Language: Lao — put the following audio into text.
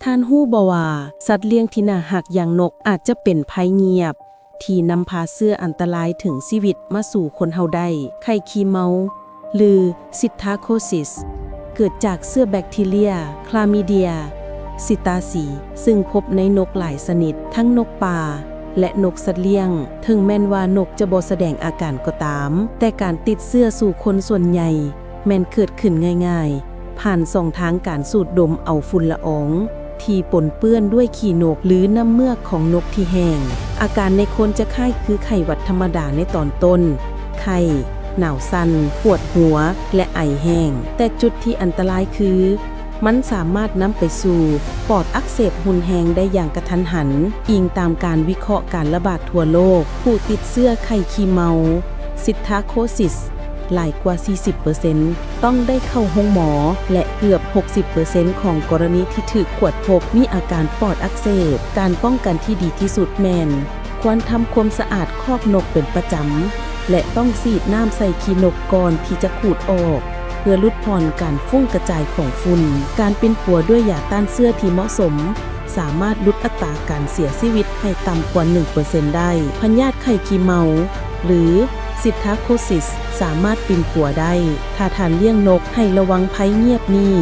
ທ່ານຮູ້ບໍ່ວ່າ ສັດລ້ຽງທີ່ໜ້າຮັກຢ່າງນົກ ອາດຈະເປັນໄພງຽບ ທີ່ນຳພາເຊື້ອອັນຕະລາຍເຖິງຊີວິດມາສູ່ຄົນເຮົາໄດ້? ໄຂ້ຂີ້ເມົາ ຫຼື Psittacosis ເກີດຈາກເຊື້ອແບັກທີເຣຍ Chlamydia psittaci ຊຶ່ງພົບໃນນົກຫຼາຍຊະນິດ, ທັງນົກປ່າ ແລະ ນົກສັດລ້ຽງ. ເຖິງແມ່ນວ່ານົກຈະບໍ່ສະແດງອາການກໍຕາມ, ແຕ່ການຕິດເຊື້ອສູ່ຄົນສ່ວນໃຫຍ່ ແມ່ນເກີດຂຶ້ນງ່າຍໆ ຜ່ານຊ່ອງທາງການສູດດົມເອົາຝຸ່ນລະອອງ ທີ່ປົນເປື້ອນດ້ວຍຂີ້ນົກ ຫຼື ນ້ຳເມືອກຂອງນົກທີ່ແຫ້ງ. ອາການໃນຄົນຈະຄ້າຍຄືໄຂ້ຫວັດທຳມະດາໃນຕອນຕົ້ນ, ໄຂ້, ໜາວສັ່ນ, ປວດຫົວ ແລະ ໄອແຫ້ງ. ແຕ່ຈຸດທີ່ອັນຕະລາຍຄື ມັນສາມາດນຳໄປສູ່ປອດອັກເສບຮຸນແຮງໄດ້ຢ່າງກະທັນຫັນ, ອີງຕາມການວິເຄາະການລະບາດທົ່ວໂລກ. ຜູ້ຕິດເຊື້ອໄຂ້ຂີ້ເມົາ Psittacosis ຫຼາຍກວ່າສີ່ສິບເປີເຊັນ ຕ້ອງໄດ້ເຂົ້າໂຮງໝໍ ແລະ ເກືອບຫົກສິບເປີເຊັນຂອງກໍລະນີທີ່ຖືກກວດພົບມີອາການປອດອັກເສບ. ການປ້ອງກັນທີ່ດີທີ່ສຸດແມ່ນ ຄວນທຳຄວາມສະອາດຄອກນົກເປັນປະຈຳ ແລະ ຕ້ອງສີດນ້ຳໃສ່ຂີ້ນົກກ່ອນທີ່ຈະຂູດອອກ ເພື່ອຫຼຸດຜ່ອນການຟຸ້ງກະຈາຍຂອງຝຸ່ນ. ການປິ່ນປົວດ້ວຍຢາຕ້ານເຊື້ອທີ່ເໝາະສົມ ສາມາດຫຼຸດອັດຕາການເສຍຊີວິດໃຫ້ຕ່ຳກວ່າໜຶ່ງເປີເຊັນໄດ້. ພະຍາດໄຂ້ຂີ້ເມົາ ຫຼື Psittacosis ສາມາດປິ່ນປົວໄດ້. ຖ້າທ່ານລ້ຽງນົກ, ໃຫ້ລະວັງໄພງຽບນີ້.